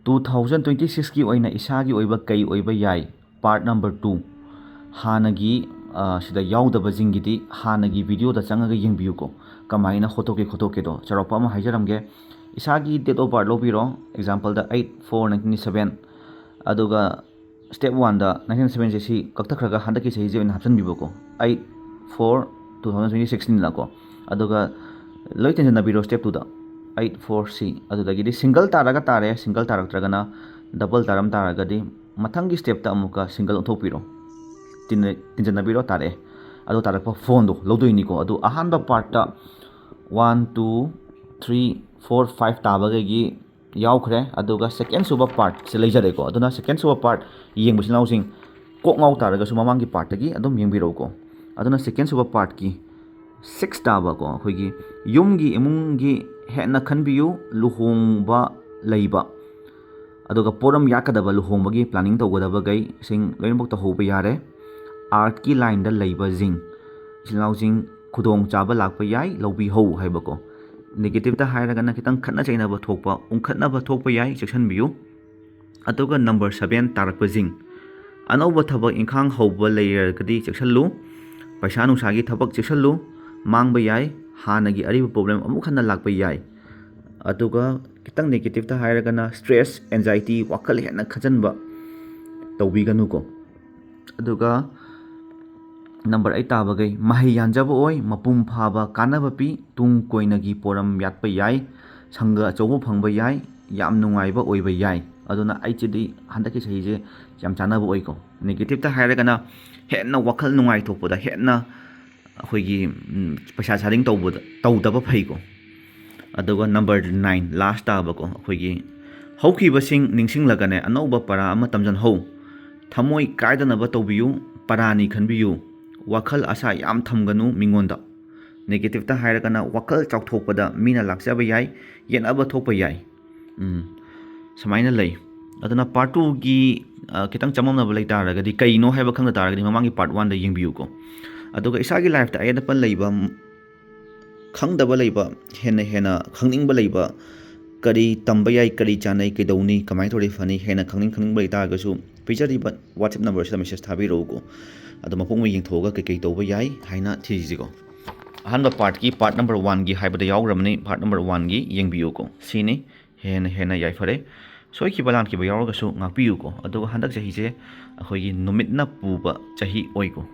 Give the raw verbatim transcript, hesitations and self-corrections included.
Two thousand twenty ꯁꯤꯛꯁꯀꯤ ꯑꯣꯏꯅ ꯏꯁꯥꯒꯤ ꯑꯣꯏꯕ ꯀꯩ ꯑꯣꯏꯕ ꯌꯥꯏ, part number two, ꯍꯥꯟꯅꯒꯤ, ꯑ, ꯁꯤꯗ ꯌꯥꯎꯗꯕꯁꯤꯡꯒꯤꯗꯤ ꯍꯥꯟꯅꯒꯤ videoꯗ ꯆꯪꯉꯒ ꯌꯦꯡꯕꯤꯌꯨꯀꯣ, ꯀꯃꯥꯏꯅ ꯍꯣꯠꯇꯣꯛꯀꯦ ꯈꯣꯠꯇꯣꯛꯀꯦꯗꯣ꯫ ꯆꯥꯎꯔꯥꯛꯄ ꯑꯃ ꯍꯥꯏꯖꯔꯝꯒꯦ, ꯏꯁꯥꯒꯤ date of birth ꯂꯧꯕꯤꯔꯣ, exampleꯗ eight four nineteen seven, ꯑꯗꯨꯒ step oneꯗ nineteen sevenꯁꯦ ꯁꯤ ꯀꯛꯊꯈ꯭ꯔꯒ ꯍꯟꯗꯛꯀꯤ ꯆꯍꯤꯁꯦ ꯑꯣꯏꯅ ꯍꯥꯞꯆꯤꯟꯕꯤꯕꯀꯣ, eight four two thousand twenty sixꯅꯤꯅꯀꯣ꯫ ꯑꯗꯨꯒ ꯂꯣꯏ ꯇꯤꯟꯁꯤꯟꯅꯕꯤꯔꯣ step twoꯗ, eight four C꯫ ꯑꯗꯨꯗꯒꯤꯗꯤ single ꯇꯥꯔꯒ ꯇꯥꯔꯦ, single ꯇꯥꯔꯛꯇ꯭ꯔꯒꯅ double ꯇꯥꯔꯝ ꯇꯥꯔꯒꯗꯤ ꯃꯊꯪꯒꯤ stepꯇ ꯑꯃꯨꯛꯀ single ꯑꯣꯟꯊꯣꯛꯄꯤꯔꯣ꯫ ꯇꯤꯟ-, ꯇꯤꯟꯖꯟꯅꯕꯤꯔꯣ, ꯇꯥꯔꯛꯑꯦ꯫ ꯑꯗꯣ ꯇꯥꯔꯛꯄ phoneꯗꯣ ꯂꯧꯗꯣꯏꯅꯤꯀꯣ꯫ ꯑꯗꯨ ꯑꯍꯥꯟꯕ partꯇ one, two, three, four, five ꯇꯥꯕꯈꯩꯒꯤ ꯌꯥꯎꯈ꯭ꯔꯦ꯫ ꯑꯗꯨꯒ second ꯁꯨꯕ partꯁꯦ ꯂꯩꯖꯔꯦꯀꯣ꯫ ꯑꯗꯨꯅ second ꯁꯨꯕ part ꯌꯦꯡꯕ ꯏꯆꯤꯜ ꯏꯅꯥꯎꯁꯤꯡ ꯀꯣꯛ ꯉꯥꯎ ꯇꯥꯔꯒꯁꯨ ꯃꯃꯥꯡꯒꯤ partꯇꯒꯤ ꯑꯗꯨꯝ ꯌꯦꯡꯕꯤꯔꯛꯎꯀꯣ꯫ ꯑꯗꯨꯅ second ꯁꯨꯕ partꯀꯤ six ꯇꯥꯕꯀꯣ, ꯑꯩꯈꯣꯏꯒꯤ ꯌꯨꯝꯒꯤ ꯏꯃꯨꯡꯒꯤ ꯍꯦꯟꯅ ꯈꯟꯕꯤꯌꯨ, ꯂꯨꯍꯣꯡꯕ ꯂꯩꯕ, ꯑꯗꯨꯒ ꯄꯣꯠ ꯑꯃ ꯌꯥꯠꯀꯗꯕ, ꯂꯨꯍꯣꯡꯕꯒꯤ planning ꯇꯧꯒꯗꯕꯈꯩꯁꯤꯡ ꯂꯣꯏꯅꯃꯛ ꯇꯧꯍꯧꯕ ꯌꯥꯔꯦ꯫ Artꯀꯤ lineꯗ ꯂꯩꯕꯁꯤꯡ, ꯏꯆꯤꯜ ꯏꯅꯥꯎꯁꯤꯡ ꯈꯨꯗꯣꯡ ꯆꯥꯕ ꯂꯥꯛꯄ ꯌꯥꯏ, ꯂꯧꯕꯤꯍꯧ ꯍꯥꯏꯕꯀꯣ꯫ Negativeꯇ ꯍꯥꯏꯔꯒꯅ ꯈꯤꯇꯪ ꯈꯠꯅ ꯆꯩꯅꯕ ꯊꯣꯛꯄ, ꯎꯪꯈꯠꯅꯕ ꯊꯣꯛꯄ ꯌꯥꯏ, ꯆꯦꯛꯁꯤꯟꯕꯤꯌꯨ꯫ ꯑꯗꯨꯒ number seven ꯇꯥꯔꯛꯄꯁꯤꯡ, ꯑꯅꯧꯕ ꯊꯕꯛ ꯏꯪꯈꯥꯡ ꯍꯧꯕ ꯂꯩꯔꯒꯗꯤ ꯆꯦꯛꯁꯤꯜꯂꯨ, ꯄꯩꯁꯥ ꯅꯨꯡꯁꯥꯒꯤ ꯊꯕꯛ ꯆꯦꯛꯁꯤꯜꯂꯨ, ꯃꯥꯡꯕ ꯌꯥꯏ, ꯍꯥꯟꯅꯒꯤ ꯑꯔꯤꯕ problem ꯑꯃꯨꯛ ꯍꯟꯅ ꯂꯥꯛꯄ ꯌꯥꯏ꯫ ꯑꯗꯨꯒ ꯈꯤꯇꯪ negativeꯇ ꯍꯥꯏꯔꯒꯅ stress, anxiety, ꯋꯥꯈꯜ ꯍꯦꯟꯅ ꯈꯟꯖꯟꯕ ꯇꯧꯕꯤꯒꯅꯨꯀꯣ꯫ ꯑꯗꯨꯒ number eight ꯇꯥꯕꯈꯩ, ꯃꯍꯩ ꯌꯥꯟꯖꯕ ꯑꯣꯏ, ꯃꯄꯨꯡ ꯐꯥꯕ ꯀꯥꯟꯅꯕ ꯄꯤ, ꯇꯨꯡ ꯀꯣꯏꯅꯒꯤ ꯄꯣꯔꯝ ꯌꯥꯠꯄ ꯌꯥꯏ, ꯁꯪꯒ ꯑꯆꯧꯕ ꯐꯪꯕ ꯌꯥꯏ, ꯌꯥꯝ ꯅꯨꯡꯉꯥꯏꯕ ꯑꯣꯏꯕ ꯌꯥꯏ꯫ ꯑꯗꯨꯅ eightꯁꯤꯗꯤ ꯍꯟꯗꯛꯀꯤ ꯆꯍꯤꯁꯦ ꯌꯥꯝ ꯆꯥꯟꯅꯕ ꯑꯣꯏꯀꯣ꯫ Negativeꯇ ꯍꯥꯏꯔꯒꯅ ꯍꯦꯟꯅ ꯋꯥꯈꯜ ꯅꯨꯡꯉꯥꯏꯊꯣꯛꯄꯗ, ꯍꯦꯟꯅ ꯑꯩꯈꯣꯏꯒꯤ, ꯎꯝ, ꯄꯩꯁꯥ saving ꯇꯧꯕꯗ, ꯇꯧꯗꯕ ꯐꯩꯀꯣ꯫ ꯑꯗꯨꯒ number nine, last ꯇꯥꯕꯀꯣ, ꯑꯩꯈꯣꯏꯒꯤ ꯍꯧꯈꯤꯕꯁꯤꯡ ꯅꯤꯡꯁꯤꯡꯂꯒꯅꯦ, ꯑꯅꯧꯕ ꯄꯔꯥ ꯑꯃ ꯇꯝꯁꯤꯟꯍꯧ꯫ ꯊꯃꯣꯏ ꯀꯥꯏꯗꯅꯕ ꯇꯧꯕꯤꯌꯨ, ꯄꯔꯥꯅꯤ ꯈꯟꯕꯤꯌꯨ, ꯋꯥꯈꯜ ꯑꯁꯥ ꯌꯥꯝ ꯊꯝꯒꯅꯨ ꯃꯤꯉꯣꯟꯗ꯫ Negativeꯇ ꯍꯥꯏꯔꯒꯅ ꯋꯥꯈꯜ ꯆꯥꯎꯊꯣꯛꯄꯗ ꯃꯤꯅ ꯂꯥꯛꯆꯕ ꯌꯥꯏ, ꯌꯦꯠꯅꯕ ꯊꯣꯛꯄ ꯌꯥꯏ꯫ ꯎꯝ, ꯁꯨꯃꯥꯏꯅ ꯂꯩ꯫ ꯑꯗꯨꯅ part twoꯒꯤ, ꯑ, ꯈꯤꯇꯪ ꯆꯃꯝꯅꯕ ꯂꯩ ꯇꯥꯔꯒꯗꯤ, ꯀꯩꯅꯣ ꯍꯥꯏꯕ ꯈꯪꯗ ꯇꯥꯔꯒꯗꯤ, ꯃꯃꯥꯡꯒꯤ part oneꯗ ꯌꯦꯡꯕꯤꯌꯨꯀꯣ꯫ ꯑꯗꯨꯒ ꯏꯁꯥꯒꯤ lifeꯇ ꯑꯌꯦꯠ ꯑꯄꯟ ꯂꯩꯕ, ꯈꯪꯗꯕ ꯂꯩꯕ, ꯍꯦꯟꯅ ꯍꯦꯟꯅ ꯈꯪꯅꯤꯡꯕ ꯂꯩꯕ, ꯀꯔꯤ ꯇꯝꯕ ꯌꯥꯏ, ꯀꯔꯤ ꯆꯥꯅꯩ, ꯀꯩꯗꯧꯅꯤ, ꯀꯃꯥꯏꯅ ꯇꯧꯔꯗꯤ ꯐꯅꯤ, ꯍꯦꯟꯅ ꯈꯪꯅꯤꯡ ꯈꯪꯅꯤꯡꯕ ꯂꯩꯇꯥꯔꯒꯁꯨ ꯄꯤꯖꯔꯤꯕ WhatsApp number ꯁꯤꯗ message ꯊꯥꯕꯤꯔꯛꯎꯀꯣ꯫ ꯑꯗꯣ ꯃꯄꯨꯡ ꯑꯣꯏꯅ ꯌꯦꯡꯊꯣꯛꯑꯒ ꯀꯩꯀꯩ ꯇꯧꯕ ꯌꯥꯏ ꯍꯥꯏꯅ ꯊꯤꯁꯤꯀꯣ꯫ ꯑꯍꯥꯟꯕ part ꯀꯤ, part number one ꯒꯤ ꯍꯥꯏꯕꯗ ꯌꯥꯎꯈ꯭ꯔꯕꯅꯤ꯫ Part number one ꯒꯤ ꯌꯦꯡꯕꯤꯌꯨꯀꯣ꯫ ꯁꯤꯅꯤ ꯍꯦꯟꯅ ꯍꯦꯟꯅ ꯌꯥꯏꯐꯔꯦ꯫ ꯁꯣꯏꯈꯤꯕ ꯂꯥꯟꯈꯤꯕ ꯌꯥꯎꯔꯒꯁꯨ ꯉꯥꯛꯄꯤꯌꯨꯀꯣ꯫ ꯑꯗꯨꯒ ꯍꯟꯗꯛ ꯆꯍꯤꯁꯦ ꯑꯩꯈꯣꯏꯒꯤ ꯅꯨꯃꯤꯠꯅ ꯄꯨꯕ ꯆꯍꯤ ꯑꯣꯏꯀꯣ꯫